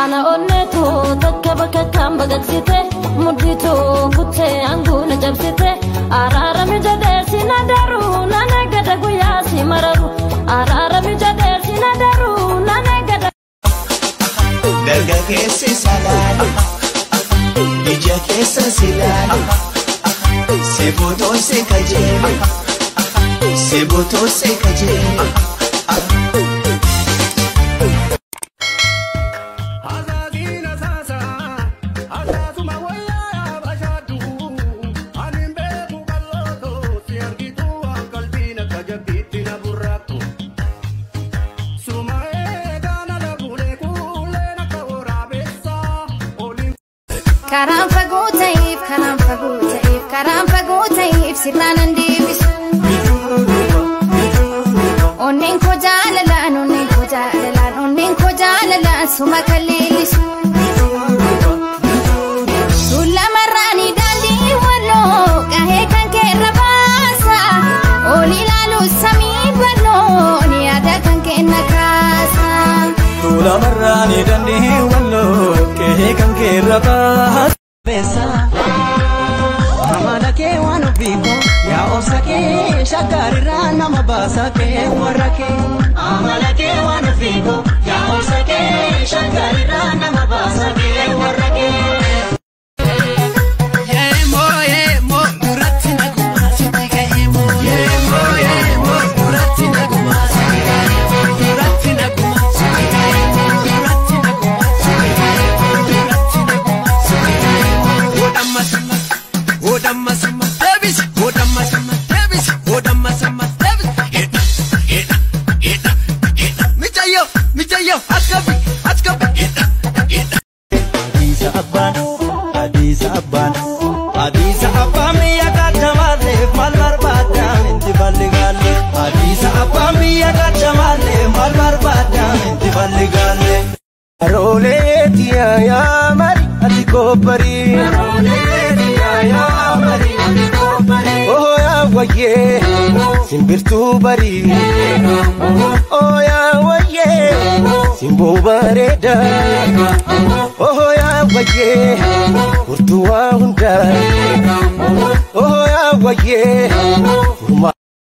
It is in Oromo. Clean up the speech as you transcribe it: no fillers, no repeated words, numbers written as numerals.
Ana onnetu takka bakka kan baqaqsite mudditu kuttee anguuna cabsite araarami jedhee na daruu nana gada guyyaa si mararu araarami jedhee na daruu nana gada. Dargaggeessi salaale ija keessa si laale si butoo si kajeele si butoo si kajeele. Karaan fagoo ta'eef karaan fagoo ta'eef karaan fagoo ta'eef sirnaan an deebisu. Onneen koo jaalalaan onneen koo jaalalaan onneen koo jaalalaan suma kan leellisu. Tuulamarraanii daandii walloo qahee kan keerra baasa. Ol ilaalu samii bal'oo ni yaada kan kenna kaasa. Tuulamarraanii daandii walloo qahee kan keerra baasa. Amala kee waan ofiiku yaa obsa kee shakkarirraa nama baasa kee warra kee. Amala kee waan ofiiku yaa obsa kee shakkarirraa nama baasa kee warra kee. Yeemoo yeemoo duratti naguma sitti ka'eemoo. Yeemoo yeemoo duratti naguma sitti ka'eemoo. Duratti naguma sitti ka'eemoo. Duratti naguma sitti ka'eemoo. Duratti naguma sitti ka'eemoo. Odamma sama odamma sama deebisi odamma sama deebisi odamma sama deebisi. Hidha hidha hidha hidha mijayo mijayo askabi askabi hidha hidha. Hadiisa abbaan hadiisa abbaan hadiisa abbaan biyya kaachamaalee maal barbaada inti balli gaalle hadiisa abbaan biyya kaachamaalee maal barbaada inti balli gaalle. Aroolee tiyaa yaa mari ati koobbarii. Aroolee tiyaa yaa mari ati koobbarii. Oh yaa wayyee simbirtuu barii. Oh yaa wayyee simboo bareedaa. Oh yaa wayyee furtuu waa hundaa. Oh yaa wayyee furmaa.